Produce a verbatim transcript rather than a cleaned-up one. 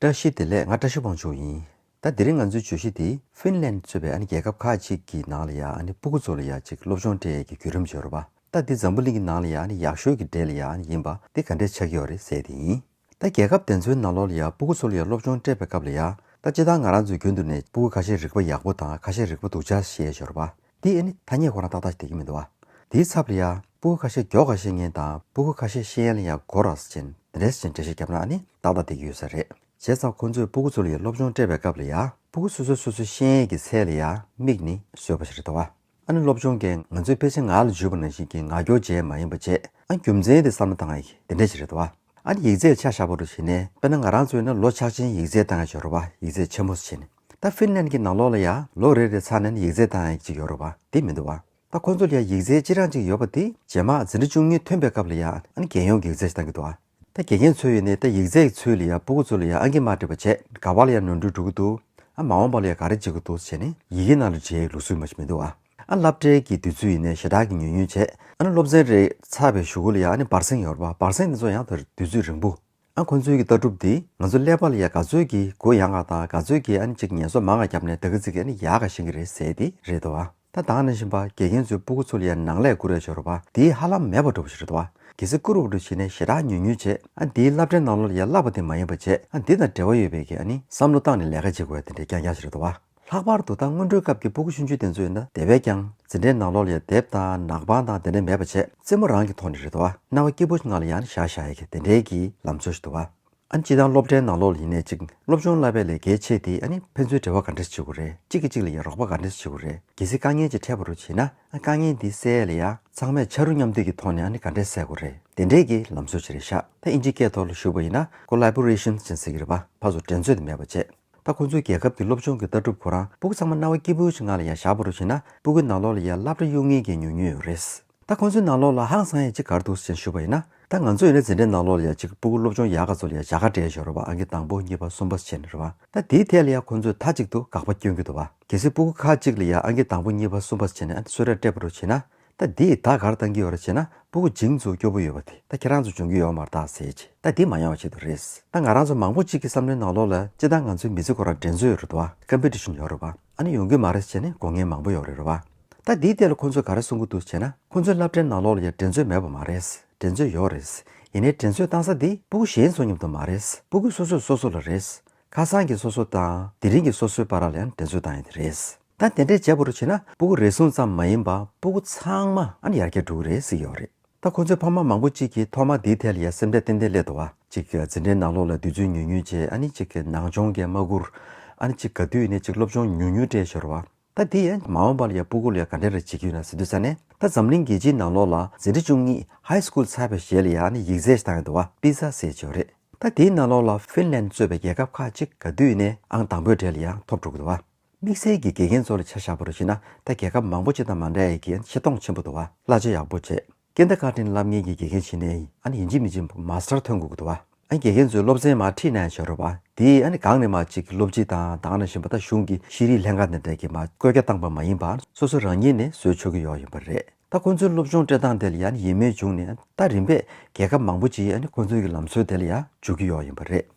བཀྲ་ཤིས་བདེ་ལེགས། ང་བཀྲ་ཤིས་དབང་ཕྱུག་ཡིན། ད་དེ་རིང་ང་ཚོའི་བརྗོད་གཞི་དེ་ཧྥིན་ལན་གཙོས་པའི་ཨ་ནི་རྒྱལ་ཁབ་ཁག་ཅིག་གི་ནང་ལ་ཡ་ཨ་ནི་སྤུ་གུ་ཚོ་ལ་ཡ་ཅིག་སློབ་སྦྱོང་སྤྲད་ཡས་ཀྱི་བརྒྱུད་རིམ་བརྗོད་རོགས་པ། ད་འདི་འཛམ་བུ་གླིང་གི་ནང་ལ་ཡ་ཨ་ནི་ཡག་ཤོས་ཀྱི་གྲས་ལ་ཡ་ཨ་ནི་ཡིན་པ་འདི་ག་འདྲས་ཆགས་ཀྱི་ཡོད་རེད་ཟེར་དེ་ཡིན། ད་རྒྱལ་ཁབ་དེ་ཚོའི་ནང་ལོགས་ལ་ཡ་སྤུ་གུ་ཚོ་ལ་ཡ་སློབ་སྦྱོང་སྤྲད་པའི་སྐབས་ལ་ཡ་ད་སྤྱིར་བཏང་ང་རང་ཚོའི་རྒྱུན་དུ་ནས་སྤུ་གུ་ཁ་ཤས་རིག་པ་ཡག་པོ་དང་ཁ་ཤས་རིག་པ་སྡུག་ཅག་ཞེས་བརྗོད་རོགས་པ། འདི་ཨ་ནི་ཐ་སྙད་ཁོ་རང་ཏག་ཏག་བསྡད་ཀྱི་མི་འདུག་བ། དེའི་ཚབ་ལ་ཡ་སྤུ་གུ་ཁ་ཤས་མགྱོགས་ཁ་ཤས་ངན་དང་སྤུ་གུ་ཁ་ཤས་ཤེས་ཡན་ལ་ཡ་འགོར་ར་ཟེར་ཅན་དེ་འདྲས་ཟེར་ཅན་འགྲེལ་བཤད་བརྒྱབ་ན་ཨ་ནི་ཏག་ཏག་བསྡད་ཀྱི་ཡོད་ས་རེད། བྱས་ཙང་ཁོ་ཚོས་སྤུ་གུ་ཚོ་ལ་ཡ་སློབ་སྦྱོང་སྤྲད་པའི་སྐབས་ལ་ཡ་སྤུ་གུ་སོ་སོས་སོ་སོའི་ཤེས་ཡས་ཀྱི་ཚད་ལ་ཡ་དམིགས་ནས་བཟོས་པ་ཞིག་རེད་འདུག་བ། ཨ་ནི་སློབ་སྦྱོང་གིས་ང་ཚོས་ཕལ་ཆེར་ངག་ལ་བརྗོད་པ་ནང་བཞིན་གྱི་ངག་སྐྱོར་བྱས་མ་ཡིན་པ་བྱས་ཨ་རྒྱུ་མཚན་དེ་བསམ་བློ་བཏང་ཡག་གི་དེ་འདྲ་ཞིག་རེད་འདུག་བ། ཨ་ནི་ཡིག་ཚད་ཆ་བཞག་པ་རུ་བྱས་ནས་དཔེར་ན་ང་རང་ཚོ་ཡིན་ན་ལོ་ཆགས་ཅན་ཡིག་ཚད་བཏང་ཡག་ཞོར་བ་ཡིག་ཚད་ཆེན་པོ་བྱས་ནས། ད་ཧྥིན་ལན་གྱི་ནང་ལོགས་ལ་ཡ་ལོ་རེ་རེ་ཚར་ནས་ཡིག་ཚད་བཏང་ཡག་ཅིག་ཡོད་རེད་བ། དེ་མི་འདུག་བ། ད་ཁོ་ཚོ་ལ་ཡ་ཡིག་ཚད་སྤྱིར་བཏང་ཅིག་ཡོད་པ་དེ་རྗེས་མ་འཛིན་གྲྭ་བཅུ་གཉིས་ཐོན་པའི་སྐབས་ལ་ཡ་ཨ་ནི་རྒྱལ་ཡོངས་ཀྱི་ཡིག་ཚད་ཅིག་བཏང་གི་འདུག་བ། ད་དགེ་རྒན་ཚོ་ཡིན་ནའི་ད་ཡིག་ཚད་ཀྱི་ཚུལ་ལ་ཡ་སྤུ་གུ་ཚོ་ལ་ཡ་ཨང་ཀི་མ་སྤྲད་པ་བྱས་ག་བ་ལ་ཡ་ནོར་འཁྲུལ་འགྲོ་གི་འདུག་ཨ་མ་འོངས་པ་ལ་ཡ་ག་རེ་བྱེད་དགོས་འདུག་བྱས་ནས་ཡི་གེ་ནང་ལ་འབྲི་ཡག་ལུགས་སྲོལ་མ་ཞིག་མི་འདུག་ཨ། ཨ་སློབ་གྲྭའི་གི་དུས་ཚོད་ཡིན་ནའི་ཞེ་དྲག་གི་ཉུང་ཉུང་བྱས་ཨ་ནི་སློབ་ཚན་རེ་ཚར་བའི་གཞུག་གུ་ལ་ཡ་ཨ་ནི་སྦར་སེང་ཡོད་རེད་པ། སྦར་སེང་དེ་ཚོ་ཡང་ད་དུས་ཚོད་རིང་པོ། ཨ་ཁོ་ཚོའི་གི་ལྟ་གྲུབ་འདི་ང་ཚོ་ཀླད་པ་ལ་ཡ་ག་ཚོད་ཀྱི་གུ་ཡངས་ག་དང་ག་ཚོད་ཀྱི་ཨ་ནི་ཅིག་ངལ་གསོ་མང་ག་བརྒྱབ་ནས་ད་ག་ཚིག་གི་ཨ་ནི་ཡག་ག་ཤེས་ཀྱི་རེད་ཟེར་དེ་རེད་འདུག་བ། ད་ད་ག་ནང་བཞིན་པ་དགེ་རྒན་ཚོས་སྤུ་གུ་ཚོ་ལ་ཡ་ནང་ལས་བསྐུར་ཡ་ཞོར་བ་དེའི་ཧ་ལམ་མེད་པ་འགྲོ་བ་ཞིག་རེད་འདུག་བ། གལ་སྲིད་བསྐུར་བ་འགྲོ་བྱས་ནས་ཞེ་དྲག་ཉུང་ཉུང་བྱས་ཨ་འདིའི་སློབ་གྲྭའི་ནང་ལོགས་ལ་ཡ་བསླབ་པ་དེ་མ་ཡིན་པ་བྱས་ཨ་འདི་དང་འབྲེལ་བ་ཡོད་པའི་གི་ཨ་ནི་བསམ་བློ་བཏང་ནས་ལས་ཀ་བྱེད་དགོས་ཡ་དེ་འདྲའི་རྐྱང་རྐྱང་ཞིག་རེད་འདུག་བ། ལྷག་པར་དུ་ད་སྔོན་འགྲོའི་སྐབས་ཀྱི་སྤུ་གུ་ཆུང་ཆུང་དེ་ཚོ་ཡིན་ན་དེ་བས་ཀྱང་འཛིན་གྲྭའི་ནང་ལོགས་ལ་ཡ་དེབ་དང་ནག་པང་དང་དེ་འདྲ་མེད་པ་བྱས་རྩེད་མོ་རང་གི་ཐོག་ནས་རེད་འདུག་བ། སྣང་བ་སྐྱིད་པོ་ངང་ལ་ཡང་བཞག་བཞག་ཡ་གི་དེ་འདྲའི་གི་ལམ་སྲོལ་ཞིག་འདུག་བ། ཨ་ནི་སྤྱིར་བཏང་སློབ་གྲྭའི་ནང་ལོགས་ལ་ཡིན་ནའི་གཅིག་སློབ་སྦྱོང་བསླབ་པའི་ལས་ཀའི་ཆེད་དེ་ཨ་ནི་ཕན་ཚུན་འབྲེལ་བ་ག་འདྲས་བྱེད་དགོས་རེད། གཅིག་གིས་གཅིག་ལ་ཡ་རོགས་པ་ག་འདྲས་བྱེད་དགོས་རེད། གལ་སྲིད་དཀའ་ངལ་ཅིག་འཕྲད་པ་རུ་བྱས་ན་ཨ་དཀའ་ངལ་འདི་སེལ་ཡ་ལ་ཡ་ཚང་མས་ཕྱར་གྲུ་མཉམ་འདེགས་ཀྱི་ཐོག་ནས་ཨ་ནི་ག་འདྲས་སེལ་དགོས་རེད། དེ་འདྲས་གི་ལམ་སྲོལ་ཅིག་རེད་ཤག་ད་ཨིན་ཇི་སྐད་ཐོག་ལ་ཞུས་པ་ཡིན་ན་collaboration་ཅན་ཟེར་གི་རེད་པ། ཕར་ཚུར་འགྲན་རྩོད་དེ་མེད་པ་བྱས། ད་ཁོང་ཚོའི་རྒྱལ་ཁབ་ཀྱི་སློབ་སྦྱོང་གི་ལྟ་གྲུབ་ཁོ་རང་སྤུ་གུ་ཚང་མ་སྣང་བ་སྐྱིད་པོའི་ངང་ལ་ཡང་བཞག་པ་རུ་བྱས་ན་སྤུ་གུའི་ནང་ལོགས་ལ་ཡང་སློབ་གྲྭ་གཡུག་མཁན་གྱི་ཉུང་ཉུང་ཡོད་རེད། ད་ཁོང་ཚོའི་ནང་ལོགས་ལ་ཧང་སང་ཡ་གཅིག་ག་རེ་འདུག་ཟེར་ཞུས་པ་ཡིན་ན། ད་ང་ཚོ་ཡིན་ན་འཛིན་གྲྭའི་ནང་ལོགས་ལ་ཡང་གཅིག་སྤུ་གུ་སློབ་སྦྱོང་ཡག་ག་ཚོ་ལ་ཡང་བྱ་དགའ་སྤྲད་ཡོད་རེད་བ། ཨང་ཀི་དང་པོ་གཉིས་པ་གསུམ་པ་བྱས་ནས་རེད་བ། ད་དེའི་ཐད་ལ་ཡང་ཁོང་ཚོས་མཐའ་གཅིག་ཏུ་དགག་པ་སྐྱོན་གྱི་འདུག་བ། གལ་སྲིད་སྤུ་གུ་ཁག་གཅིག་ལ་ཡང་ཨང་ཀི་དང་པོ་གཉིས་པ་གསུམ་པ་བྱས་ནས་ཨ་ནི་གསོལ་རས་སྤྲད་པ་རུ་བྱས་ན། ད་འདིས་ད་ག་རེ་བཏང་གི་ཡོད་རེད་ཅེ་ན། སྤུ་གུ་འཇིང་ཚོ་སྐྱོ་པོ་ཡོད་པ་དེ་ད་ཁྱེད་རང་ཚོ་འཇོན་གྱི་ཡོད་མ་རེད་ད་ཟེར་ཅེ། ད་འདི་མ་ཡོང་བ་ཆེད་དུ་རེད། ད་ང་རང་ཚོ་མང་པོ་གཅིག་གི་བསམ་བློའི་ནང་ལོགས་ལ་སྤྱིར་བཏང་ང་ཚོའི་མི་ཚེ་ཁོ་རང་འགྲན་རྩོད་ཡོད་རེད་དོ། ཀམ་པི་ཊི་ཤན་ཡོད་རེད་བ། ཨ་ནི་ཡོང་གི་མ་རེད་ཟེར་ནས་དགོངས་མཁན་མང་པོ་ཡོད་རེད་རེད་བ། ད་འདིའི་ཐད་ལ་ཁོང་ཚོས་ག་རེ་གསུང་གི་འདུག་ཟེར་ན། ཁོང་ཚོའི་སློབ་གྲྭའི་ནང་ལོགས་ལ་ཡང་འགྲན་རྩོད་མེད་པ་མ་རེད། འགྲན་རྩོད་ཡོད་རེད། ཡིན་ནའི་འགྲན་རྩོད་བཏང་ས་འདི་སྤུ་གུ་གཞན་ཚོ་མཉམ་དུ་མ་རེད། སྤུ་གུ་སོ་སོས་སོ་སོ་ལ་རེད། ཁ་སང་གི་སོ་སོ་དང་དེ་རིང་གི་སོ་སོའི་བར་ལ་ཡང་འགྲན་རྩོད་བཏང་ཡ་དེ་རེད། ད་དེ་འདྲའི་བྱས་པ་རུ་བྱས་ན་སྤུ་གུ་རེ་ཟུང་ཙམ་མ་ཡིན་པར་སྤུ་གུ་ཚང་མ་ཨ་ནི་ཡར་རྒྱས་འགྲོ་གི་རེད་ཟེར་གྱི་ཡོད་རེད། ད་ཁོང་ཚོའི་ཕ་མ་མང་པོ་གཅིག་གིས་ཐོག་མར་འདིའི་ཐད་ལ་ཡ་སེམས་ཁྲལ་ཏན་ཏན་སླེབས་འདུག་བ། གཅིག་གི་འཛིན་གྲྭའི་ནང་ལོགས་ལ་དུས་ཚོད་ཉུང་ཉུང་བྱས་ཨ་ནི་གཅིག་གི་ནང་སྦྱོང་གི་མ་བསྐུར། ཨ་ནི་གཅིག་ག་དུས་ནས་གཅིག་སློབ་སྦྱོང་ཉུང་ཉུང་སྤྲད་ཞོར་བ། ད་འདི་ཡང་མ་འོངས་པ་ལ་ཡ་སྤུ་གུ་ལ་ཡ་ག་འདྲ་རེ་བྱེད་ཀྱི་ཡོད་ན་ཟེར་དུས་ཙ་ནས་ད་འཛམ་གླིང་རྒྱལ་སྤྱིའི་ནང་ལོགས་ལ་འཛིན་གྲྭ་བཅུ་གཉིས་ཧའི་སྐུལ་ཚར་བའི་རྗེས་ལ་ཡ་ཨ་ནི་ཡིག་ཚད་ཞིག་བཏང་ཡོད་འདུག་བ། པི་ཛ་ཟེར་གྱི་ཡོད་རེད། ད་དེའི་ནང་ལོགས་ལ་ཧྥིན་ལན་གཙོས་པའི་རྒྱལ་ཁབ་ཁག་ཅིག་ག་དུས་ནས་ཨང་དང་པོའི་གྲས་ལ་ཡང་ཐོབ་འགྲོ་གི་འདུག་བ། དམིགས་བསལ་གྱི་དགེ་རྒན་ཚོ་ལ་ཆ་བཞག་པ་རུ་བྱས་ན་ད་རྒྱལ་ཁབ་མང་པོ་ཅིག་དང་མ་འདྲ་ཡ་གི་ཆེ་མཐོང་ཆེན་པོ་འདུག་བ། གླ་ཆ་ཡག་པོ་བྱས། ཀིན་ཌར་གྷར་ཊེན་བསླབ་མཁན་གྱི་དགེ་རྒན་བྱས་ནས་ཨ་ནི་ཡིན་གཅིག་མིན་གཅིག་མཱ་སི་ཊར་ཐོན་དགོས་ཀྱི་འདུག་བ། ཨ་ནི་དགེ་རྒན་ཚོས་སློབ་ཚན་མར་ཁྲིད་གནང་ཡ་བྱས་རེད་བ། དེ་ཨ་ནི་གང་ནས་མར་གཅིག་གི་སློབ་སྤྱི་དང་ད་ག་ནང་བཞིན་པ་ད་གཞུང་གི་ཤེས་རིག་ལྷན་ཁང་དེ་འདྲ་གིས་མར་བཀོད་རྒྱ་བཏང་པ་མ་ཡིན་པར་སོ་སོ་རང་ཉིད་ནས་བཟོས་ཆོག་གི་ཡོད་ཡིན་པ་རེད། ད་ཁོང་ཚོའི་སློབ་སྦྱོང་སྤྲད་སྟངས་དེ་ལ་ཡང་ཡིད་སྨོན་བྱུང་ནས་ད་རིམ་པས་རྒྱལ་ཁབ་མང་པོ་ཅིག་ཨ་ནི་ཁོང་ཚོའི་གི་ལམ་སྲོལ་དེ་ལ་ཡང་འཇུག་གི་ཡོད་ཡིན་པ་རེད།